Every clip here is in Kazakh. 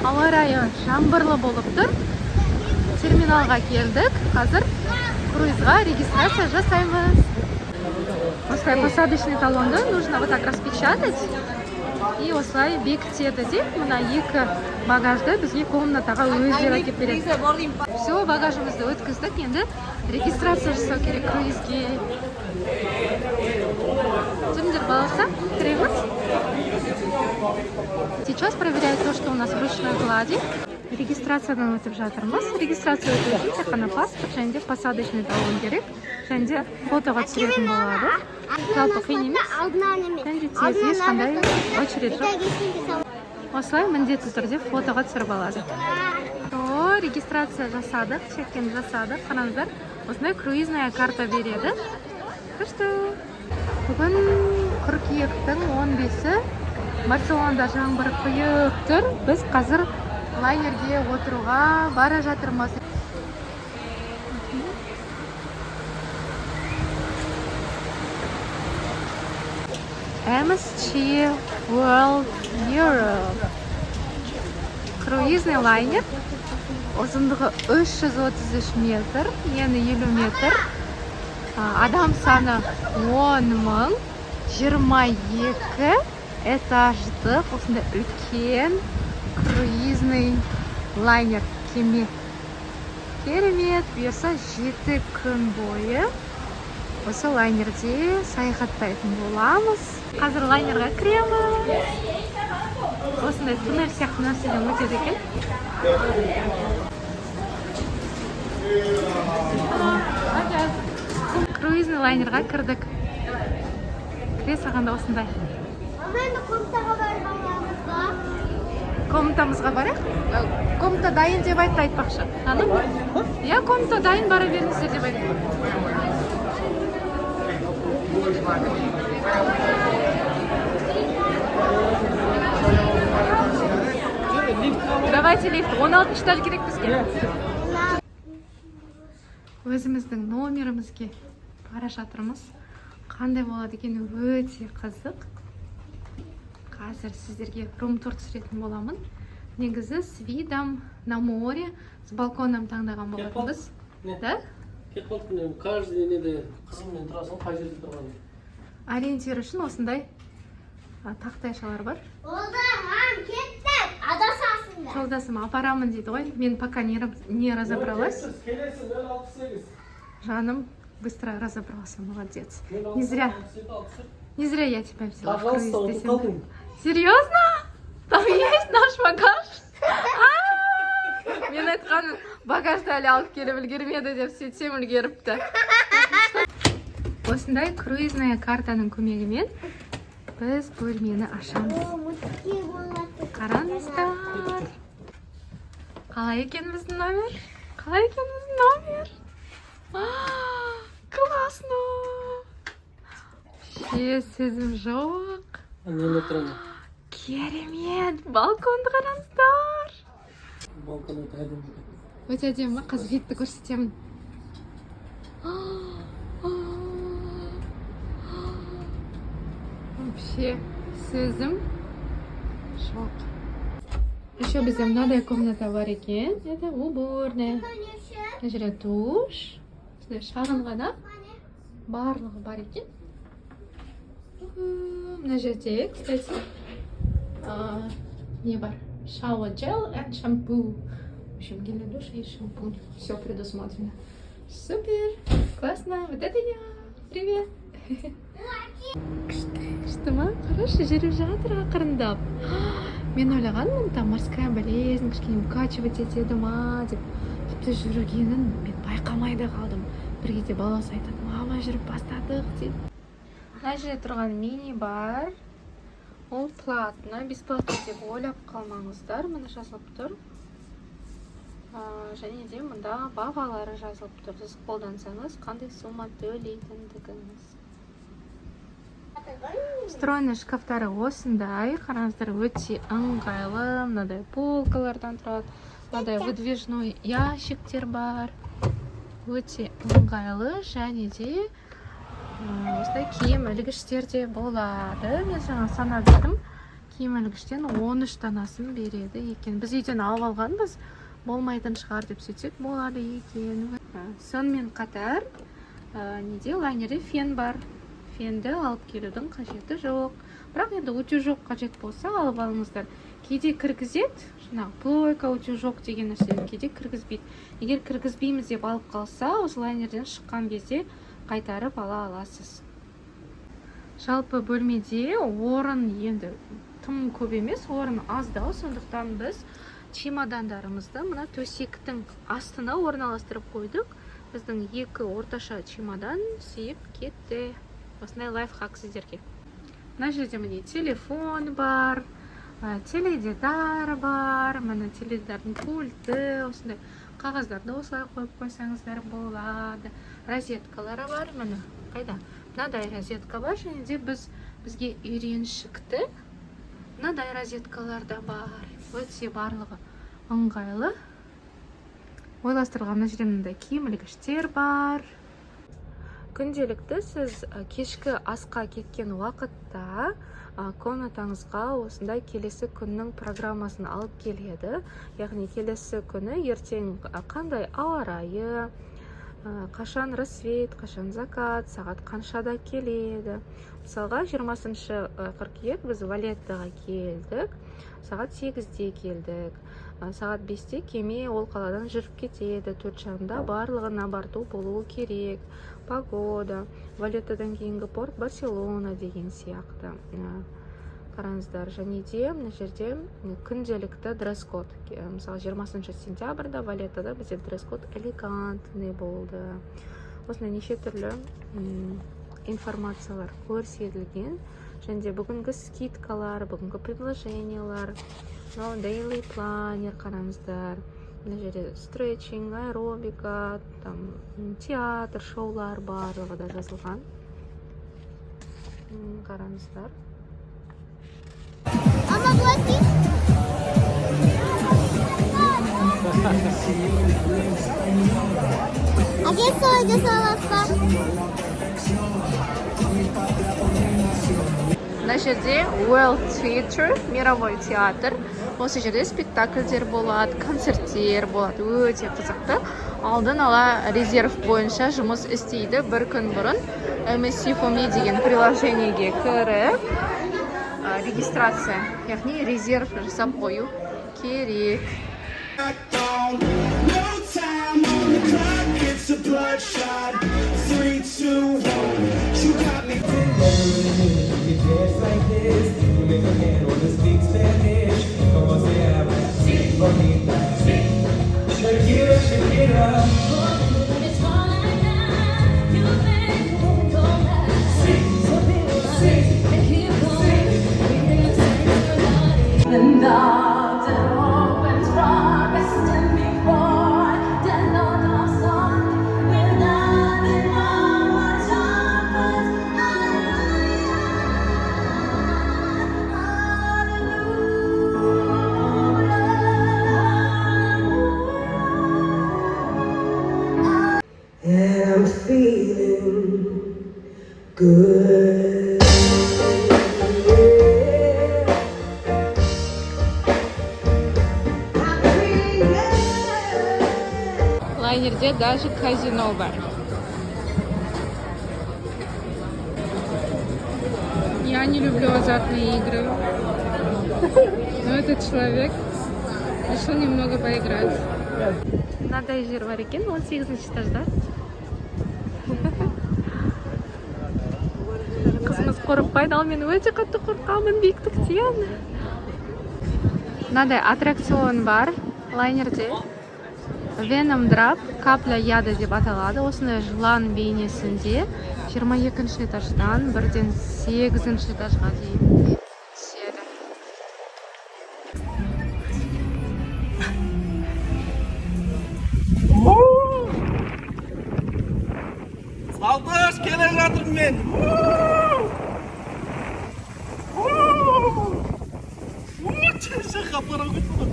Ауа райы жаңбырлы болып тұр. Терминалға келдік. Қазір круизға регистрация жасаймыз. Осылай посадочный талонды нужно вот так распечатать и осылай бекітеді де, мына екі багажды бізге комнатаға өздері әкеліп береді. Все, багажымызды өткіздік, енді регистрация жасау керек круизге. Жүріңдер, баласа, кіреміз. Сейчас проверяют то, что у нас ручной клади. Регистрациядан өтіп жатырмыз. Регистрация өту үшін тек қана паспорт және де посадочный талон керек және де фотоға түсіретін болады. Жалпы қиын емес Алдынан емес. және де тез, ешқандай очередь жоқ. Осылай міндетті түрде фотоға түсіріп алады. О, регистрация жасадық, чек-ин жасадық. Қараңыздар, осындай круизная карта береді. Күшті. Бүгін қыркүйектің 15-і. Барселонада жаңбыр құйып тұр. Біз қазір лайнерге отыруға бара жатырмыз. MSC World Europe круизный лайнер, ұзындығы 333 метр, ені 50 метр. Адам саны 10 мың, 22 этаждық осындай үлкен круизный лайнер, кеме. Керемет! Бұйырса, 7 күн бойы осы лайнерде саяхаттайтын боламыз. Қазір лайнерға кіреміз. Осындай туннель сияқты нәрседен өтеді екен. Круизный лайнерға кірдік. Кіре салғанда осындай. Мама, енді комнатаға барып аламыз ба? Комнатамызға барайық. Комната дайын деп айтты, айтпақшы. Ханым, иә, комната дайын, бара беріңіздер деп айтты. Давайте лифт, 16 этаж керек бізге. Өзіміздің номерімізге бара жатырмыз. Қандай болады екен, өте қызық. Қазір сіздерге рум-тур түсіретін боламын. Негізі с видом на море, с балконом таңдаған болатынбыз. Не? Да. Кетіп қалдық міне, каждый неде қызылмен тұрасың, қай жерде тұрғанын. Ориентир үшін осындай тақтайшалар бар. Болды, мам, кеттік. Адасасыңдар. Жолдасым апарамын дейді ғой, мен пока не разобралась. Келесі 068. Жаным быстро разобрался, молодец. Не зря, не зря я тебя взяла в круиз Пожалуйста, ұмытып десем. қалдың. Серьезно? Там есть наш багаж? А! Мен айтқанмын, багажды әлі алып келіп үлгермеді деп, сөйтсем, үлгеріпті. Осындай круизная картаның көмегімен біз бөлмені ашамыз. О, мультики болады. Қараңыздар, қалай екен біздің номер, қалай екен біздің номер! А, классно! Вообще сөзім жоқ. Неме тұр ана? Керемет! Балконды қараңыздар. Балкон өте әдемі екен. Өте әдемі. Қазір видті көрсетемін. А, вообще сөзім жоқ. Еще бізде мынадай комната бар екен, это уборная. Мына жерде душ, осындай шағын ғана, барлығы бар екен. Уху, мына жерде, кстати, не бар? Shower gel and shampoo. В общем, гель для душа и шампунь, все предусмотрено. Супер классно! Вот это я, привет! Күшті ма? Қарашы, жүріп жатыр ақырындап. Мен ойлағанмын, там морская болезнь кішкене укачивать етеді ма деп. Тіпті жүргенін мен байқамай да қалдым. Бір кезде баласы айтады: «Мама, жүріп бастадық», — дейді. Мына жерде тұрған мини бар, ол платно, бесплатно деп ойлап қалмаңыздар. Міне, жазылып тұр. Және де мында бағалары жазылып тұр, сіз қолдансаңыз, қандай сумма төлейтіндігіңіз. Встроенный шкафтары осындай, қараңыздар, өте ыңғайлы. Мынадай полкалардан тұрады, мынадай выдвижной ящиктер бар, өте ыңғайлы. Және де осындай киім ілгіштер де болады. Мен жаңа санап едім, Киім ілгіштен 13 данасын береді екен. Біз үйден алып алғанбыз, болмайтын шығар деп, сөйтсек, болады екен. Сонымен қатар неде, лайнерде фен бар. Фенді алып келудің қажеті жоқ, бірақ енді утюжок қажет болса, алып алыңыздар. Кейде кіргізеді, жаңағы плойка, утюжок деген нәрселер, кейде кіргізбейді. Егер кіргізбейміз деп алып қалса, осы лайнерден шыққан кезде қайтарып ала аласыз. Жалпы бөлмеде орын енді тым көп емес, орын аздау, сондықтан біз чемодандарымызды мына төсектің астына орналастырып қойдық. Біздің екі орташа чемодан сыйып кетті. Осындай лайфхак сіздерге. Мына жерде, міне, телефон бар, теледидар бар, міне, теледидардың пульті. Осындай қағаздарды осылай қойып қойсаңыздар болады. Розеткалары бар, міне, қайда, мынадай розетка бар. Және де бізге үйреншікті мынадай розеткалар да бар. Өте барлығы ыңғайлы ойластырылған. Мына жерде мындай киім ілгіштер бар. Күнделікті сіз кешкі асқа кеткен уақытта комнатаңызға осындай келесі күннің программасын алып келеді. Яғни келесі күні ертең қандай ауа райы, қашан рассвет, қашан закат, сағат қаншада келеді. Мысалға, 20 қыркүйек біз Валеттаға келдік, сағат 8-де келдік. Сағат 5-те кеме ол қаладан жүріп кетеді, 4:30-да барлығы на борту болуы керек. Погода, Валеттадан кейінгі порт Барселона деген сияқты. Қараңыздар, және де мына жерде күнделікті дресс-код. Мысалы, 20 сентябрьда Валеттада бізде дресс-код элегантный болды. Осындай неше түрлі информациялар көрсетілген. Және де бүгінгі скидкалар, бүгінгі предложениялар. Мынау daily planner, қараңыздар. Мына жерде стретчинг, аэробика, там театр, шоулар, барлығы да жазылған. Қараңыздар. Мама, плати. Әке, солай жасай аласыз ба? Мына жерде World Theater, мировой театр. Осы жерде спектакльдер болады, концерттер болады. Өте қызықты. Алдын ала резерв бойынша жұмыс істейді. Бір күн бұрын MSC for Me деген приложениеге кіріп, регистрация, яғни резерв жасап қою керек. No time on the clock, it's a bloodshot. Three, two, one. You got me. You dance like this, you make a man wanna speak Spanish. Como se llama? Sí, bonita. Sí. Shakira, Shakira. Sí, sí, sí. And the opens from before the Lord of Sun will not be our trumpets. Hallelujah, hallelujah. And I'm feeling good. Yeah. I'm feeling good. Лайнерде даже казино бар. Я не люблю азартные игры. Но этот человек решил немного поиграть. Мынадай жер бар екен 18 этажда. Қызымыз қорықпайды, ал мен өте қатты қорқамын биіктіктен. Мынадай аттракцион бар лайнерде. Venom Drop, капля яда деп аталады. Осындай жылан бейнесінде 22 этаждан бірден 8 этажға дейін түседі. Салташ, келе жатырмын мен. Қап-қара кетті ғой.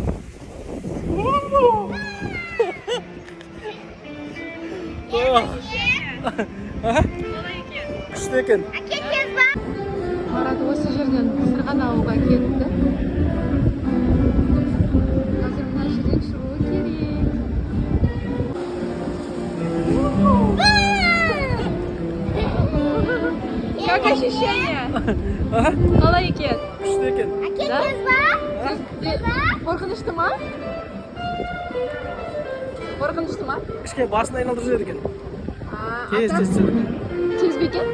Күшті екен. Әке, тез ба? Марат осы жерден сырғанауға кетті. Ощущение? Қалай екен? Күшті екен. Әке, Да? тез ба? Қорқынышты ма? Қорқынышты ма? Кішкене басын айналдырып жібереді екен. А, Тез тез түседі екен. Тез бе екен?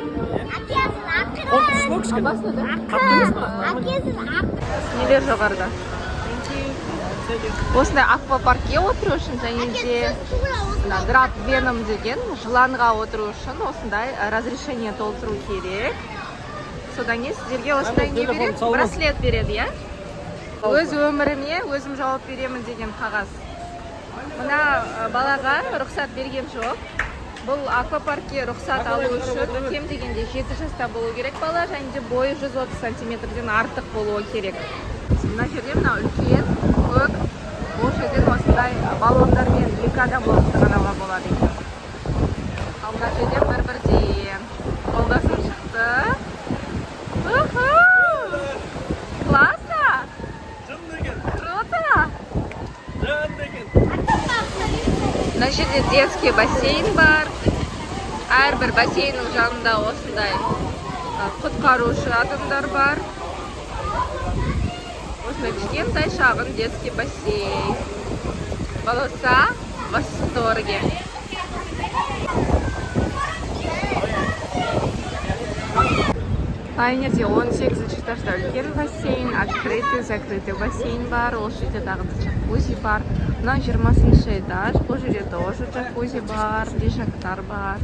Әке, сіз ақырын. Қорқынышты ғой кішкене. Басына да? Қатты емес па? Әке, сіз ақырын. Нелер жоғарыда? Осындай аквапаркке отыру үшін және де мына Драп Веном деген жыланға отыру үшін осындай разрешение толтыру керек. Содан кейін сіздерге осындай не Телефон береді? салма. Браслет береді, иә? Өз өміріме өзім жауап беремін деген қағаз. Мына балаға рұқсат берген жоқ. Бұл аквапаркке рұқсат алу үшін кем дегенде 7 жаста болу керек бала және де бойы 130 сантиметрден артық болуы керек. Мына жерде мына үлкен көк, ол жерден осындай баллондармен екі адам болып сырғанауға болады екен. Ал мына жерден бір бірден жолдасым шықты. Уху! Классно! Жынды екен. Круто! Жынды екен. Мына жерде детский бассейн бар. Әрбір бассейннің жанында осындай құтқарушы адамдар бар. Осындай кішкентай шағын детский бассейн. Балауса в восторге. Лайнерде 18 этажда үлкен бассейн, открытый, закрытый бассейн бар. Ол жерде тағы да джакузи бар. Мынау 20 этаж, бұл жерде тоже джакузи бар, лежактар бар.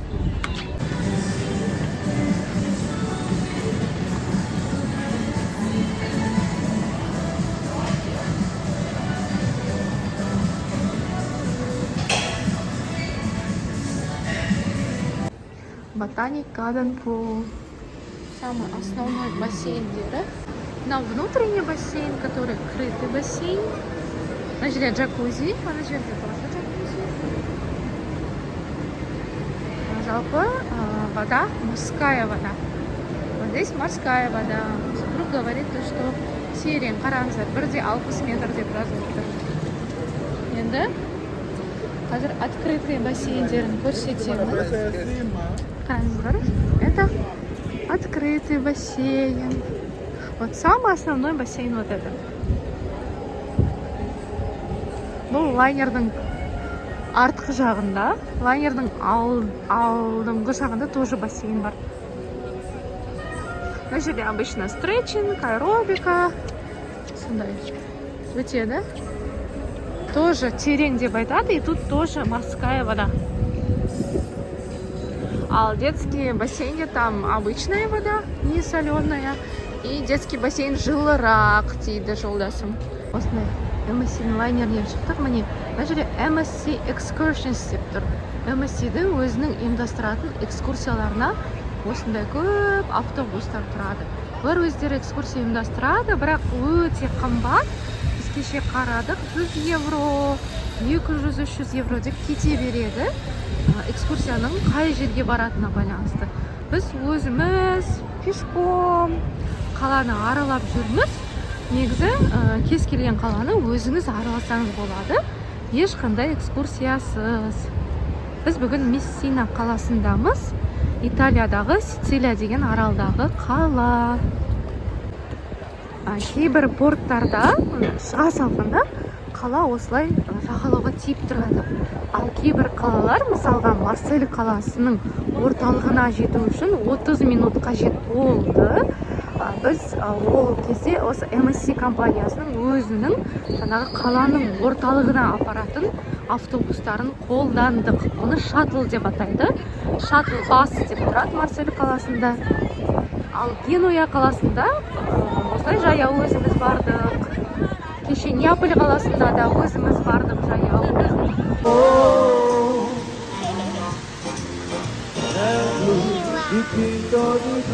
Ботаник Garden Pool. Самый основной бассейндері. Мынау внутренний бассейн, который крытый бассейн. Мына жерде джакузи, ана жерде тоже джакузи. Жалпы, вода, морская вода. Вот здесь морская вода. Супруг говорит, то, что терең, қараңыздар, 1,60 метр деп жазылып тұр. Енді қазір открытый бассейндерін көрсетемін. Қараңыздар, это открытый бассейн. Вот самый основной бассейн вот этот. Бұл лайнердің артқы жағында, лайнердің алдыңғы жағында тоже бассейн бар. Мына жерде обычно стретчинг, аэробика, сондай өтеді. Тоже терең деп айтады, и тут тоже морская вода. Ал детский бассейнде там обычная вода, не соленая, и детский бассейн жылырақ дейді жолдасым. Осындай MSC лайнерінен шықтық, міне мына жерде MSC Excursions деп тұр. MSC-дің өзінің ұйымдастыратын экскурсияларына осындай көп автобустар тұрады. Олар өздері экскурсия ұйымдастырады, бірақ өте қымбат. Біз кеше қарадық, 100 евро, 200-300 евро деп кете береді. Экскурсияның қай жерге баратынына байланысты. Біз өзіміз пешком қаланы аралап жүрміз. Негізі, кез келген қаланы өзіңіз араласаңыз болады, ешқандай экскурсиясыз. Біз бүгін Мессина қаласындамыз. Италиядағы Сицилия деген аралдағы қала. Кейбір порттарда шыға салғанда қала осылай жағалауға тиіп тұрады. Ал кейбір қалалар, мысалға Марсель қаласының орталығына жету үшін 30 минут қажет болды. Біз ол кезде осы MSC компаниясының өзінің жаңағы қаланың орталығына апаратын автобустарын қолдандық. Оны шаттл деп атайды. Шаттл бас деп тұрады Марсель қаласында. Ал Генуя қаласында осылай жаяу өзіміз бардық. Кеше Неаполь қаласында да өзіміз бардық жаяу. E que todos